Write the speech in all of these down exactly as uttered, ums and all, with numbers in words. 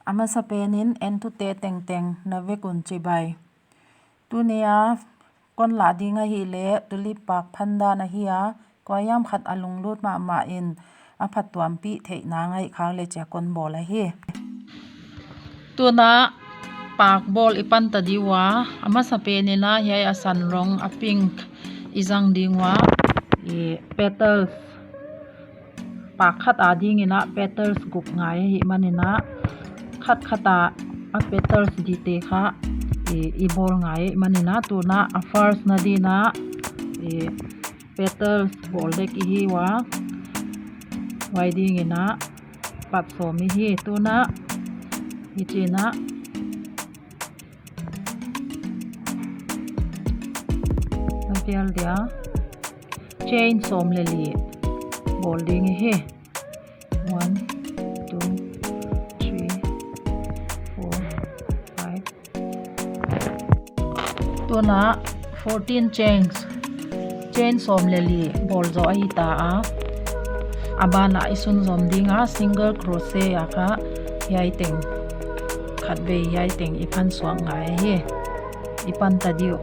A masapen in entute tengteng na vek un chibai. Tuni a kon la ding ahihleh tulip pak phan dan ahi a, kuahiam khat a lunglut mahmah in a phattuampih theihna ngaih khak leh chia kon bawl ahi. Tuna pak bawl i pan ta di ua, a masapen in a hiai a san rong a pink i zang ding ua, i petals, pak khat a ding in a petals guk ngai ahihman in a, khat khat a a petals dite kha i, i bawl ngai ahihman in a, tuna a first na di in a, i petals bawl dek i hi ua, huai ding in a pat sawm i hi. Tuna hichi in a na pial dia chain sawm leh li bawl ding i hi. One, two, three, four, five. Tuna fourteen chains, chain sawm leh li bawl zaw ahi ta a. A ban a i sunzom ding a single crochet a kha hiai teng khatvei hiai teng i phan suak ngai hi. I pan ta di uh.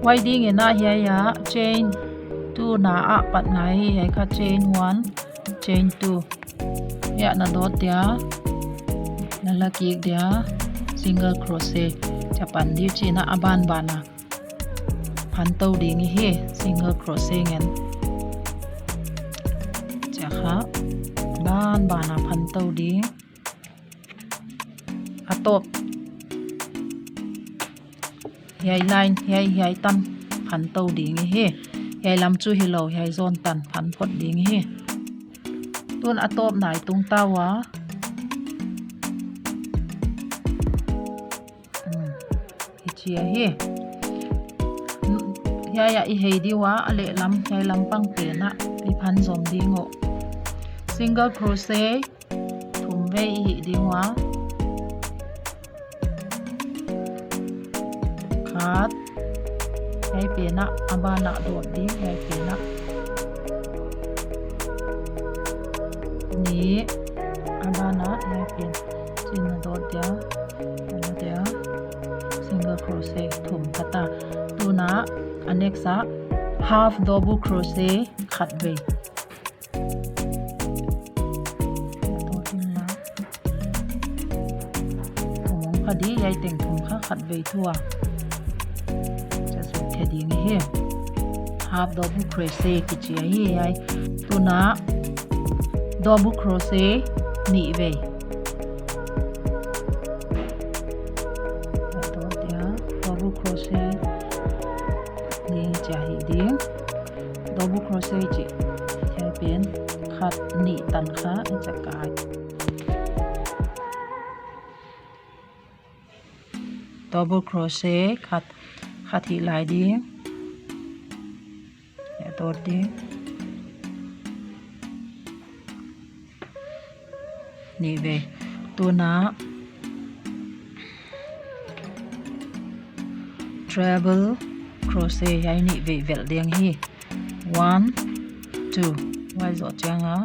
Huai ding in a hiai a chain tuna a pat ngai hi, hiai kha chain one, chain two. Hiai na dawt dia, na la kik dia, single crochet chia pan di, chi in a a ban ban a phan tou ding i hi, single crochet ngen. Chia kha ban ban a phan tou ding. A tawp hiai line, hiai, hiai tan phan tou ding i hi. Hiai lam chu hilou, hiai zawn tan phan phot ding i hi. Tun a tawp nai tung ta ua. Hmm, hichi a hi. Hiai a i hei di ua, a lehlam, hiai lam pang pen a i phan zom ding uh. Single crochet thum vei i hih ding ua. Khat. Hiai pen a, a ban a dawt ding, hiai pen a. Nih. A ban a, hiai pen. Chi in na dawt dia, na dawt dia. Single crochet thum khat a. Tuna, a next a, half double crochet khatvei. Thum hong pha di, hiai teng thum kha khatvei thu a. Chia suk thei ding hi. Half double crochet kichi ahi hiai. Tuna double crochet nihvei. Double crochet nih chia hi ding. Double crochet chih hiai pen khat nih tan kha i chia kai. Double crochet khat, khat hih lai ding. Hiai dawt ding. Nihvei. Tuna treble crochet hiai nihvei velh ding hi. One, two. Huai zoh chiang a,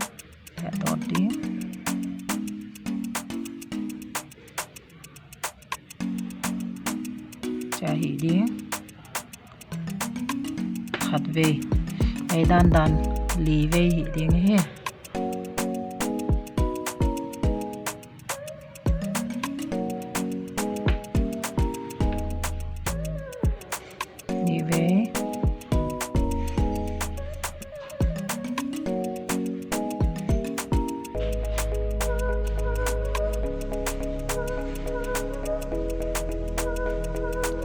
hiai dawt ding. Chia hih ding. Khatvei. Hiai dandan livei hih ding hi. Nihvei.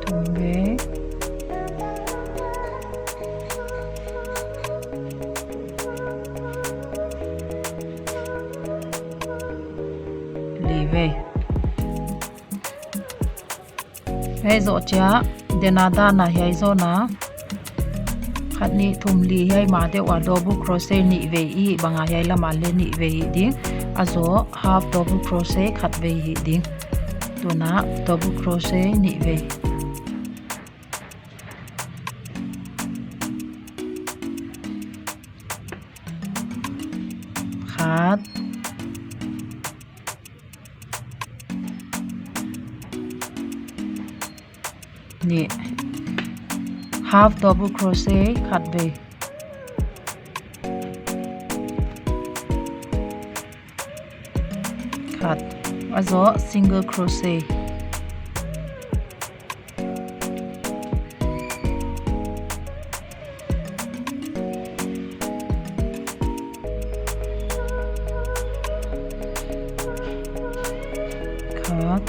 Thumvei. Livei. Hiai zoh chia, dena dana hiai zoh na. Khat nih thum li hiai ma deuh a double crochet nihvei i hih bang a hiai lam a leh nihvei hih ding. A zoh half double crochet khatvei hih ding. Tuna double crochet nihvei. Khat, Nih. Half double crochet khat vei. Khat. A zoh single crochet. Khat.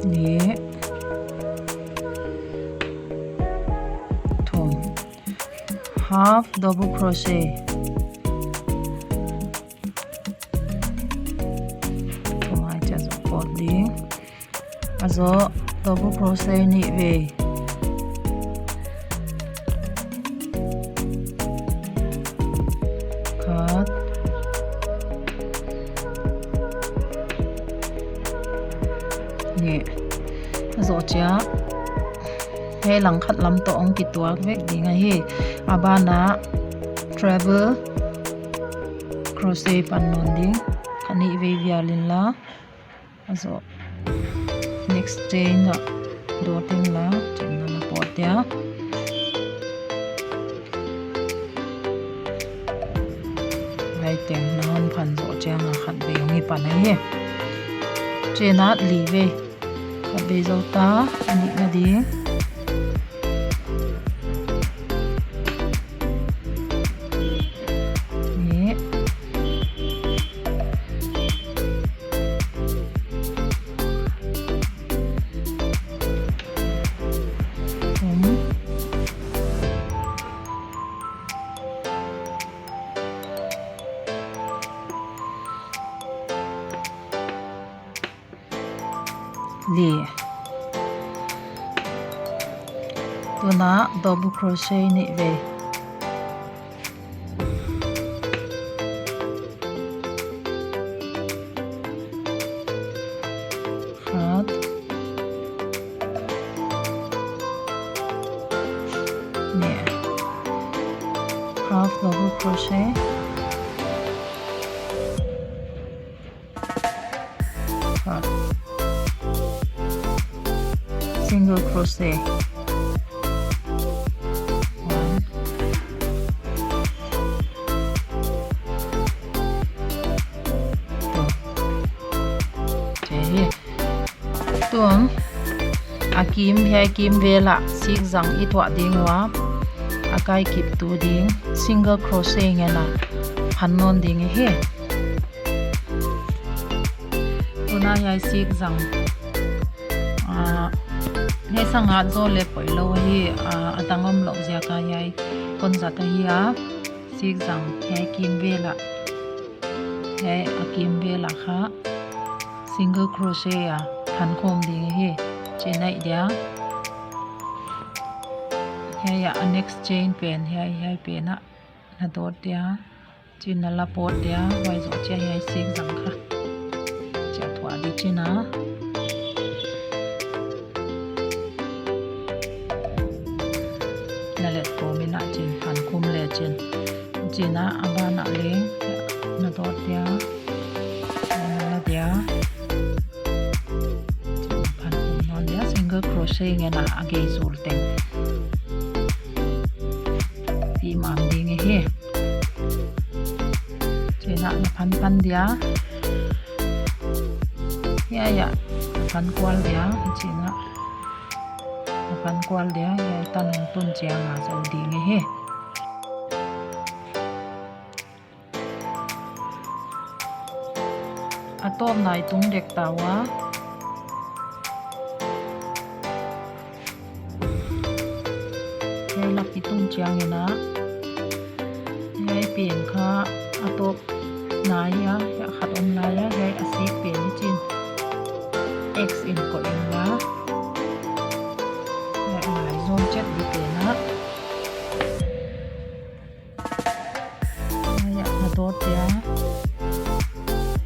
Nih. Thum. Half double crochet. Tumai cha zo pot ding. A zoh double crochet nih vei. Khat. Nih. A zoh chiah. Hiai langkhat lam toh hong kituak vek ding ahi. A ban ah treble crochet pan nawn ding. Kha nih vei vial in la. A zoh next chain ah dawt in la, chain na la pawt dia. Hiai teng na hon phan zoh chiang a khat vei hong i pan ahi. Chain ah li vei. Khat vei zou ta, a nihna ding. Nih. Thum. Li. Tun ah double crochet nih vei. Khat. Nih. Half double crochet. Khat. Single crochet. One. Two. Okay. Tun a kim, hiai kim vel ah sikzang i tuah ding ua, a kai kip tu ding single crochet ngen a phan nawn ding hi. Tun a hiai sikzang, ah, hiai sang a zaw le poilou hi, ah, a dang omlou ziak a hiai kon zat ahi a, sikzang hiai kim vel ah, hiai a kim vel ah kha single crochet a phan khawm ding hi. Chain ah dia. Hiai ah a next chain pen, hiai, hiai pen ah na dawt dia. Chain na la pawt dia, huai zoh chiah hiai sikzang kha chia tuah di chain ah. Na let pawm in a chain phan khum le chain. Chain ah a ban ah leng na dawt dia. Na la dia. Chain phan khum nawn dia, single crochet ngen a a gei zul teng. Ti mam ding hi. Chain ah na phan pan dia. Hiai ah na phan kual dia, chain ah na phan kual dia, hiai tan hong tun chiang a zou ding hi. A tawpna i tung dek ta ua. Hiai lak i tung chiang in a, hiai pen kha a tawpna hi a, hiai khat om lai a, hiai a sik pen i chin X in koih in la. Hiai a lai zom chet di pen ah. Hiai ah na dawt dia.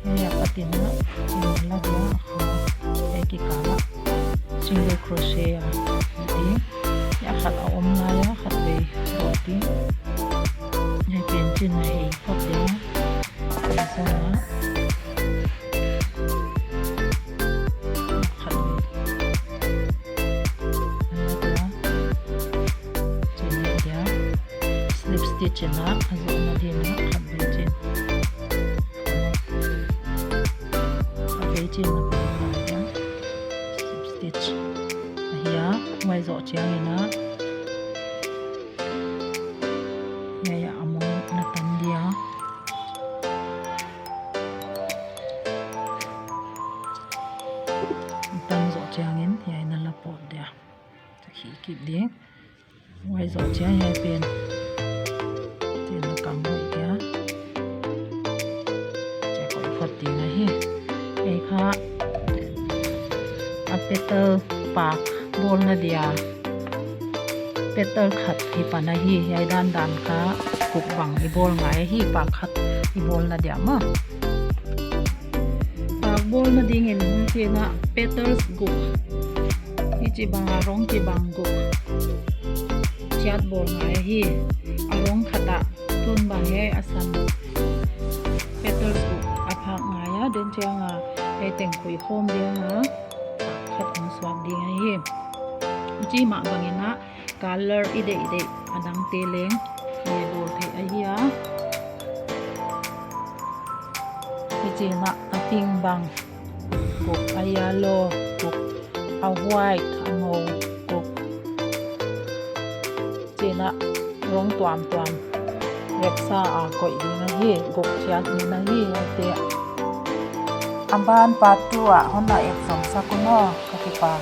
Hiai ah patin na, in la dia. Hiai kikal ah single crochet a. Di. Hiai khat a om lai a, khat vei dawt di. Hiai pen chin a hei phot dia. Stitch in a, a zohna ding in a, khatvei chin. Khatvei chin na bawl lai a. Slip stitch. Hiai, huai zoh chiang in a. Hiai a mong na tan dia. Tan zoh chiang in, hiai na la pawt dia. Khi kip ding. Huai zoh chiang hiai pen. Chin na kam hoih dia. Chia koih phot ding ahi. Ei kha. A petal pak bawlna dia. Petal khat hi pan ahi. Hiai dandan kha guk bang i bawl ngai ahi, pak khat i bawlna dia maw. Pak bawlna ding in hong chin a petals guk. Hichibang a rong kibang guk. Chiat bawl ngai ahi. A rong khat a tun bang hiai a sam. Petals guk a phak ngai a, den chiang a hiai teng khui khawm ding a. Pak khat hong suak ding ahi. Chi mah bang in a, color i deih deih a dangte leng i bawl theih ahi a. Hichi in a, a pink bang guk, a yellow guk, a white, a ngou guk. Chi in a rong tuamtuam repsa a koih ding ahi, guk chiat ding ahi, te. A ban part two ah hon na et zom sak un aw, ka kipak.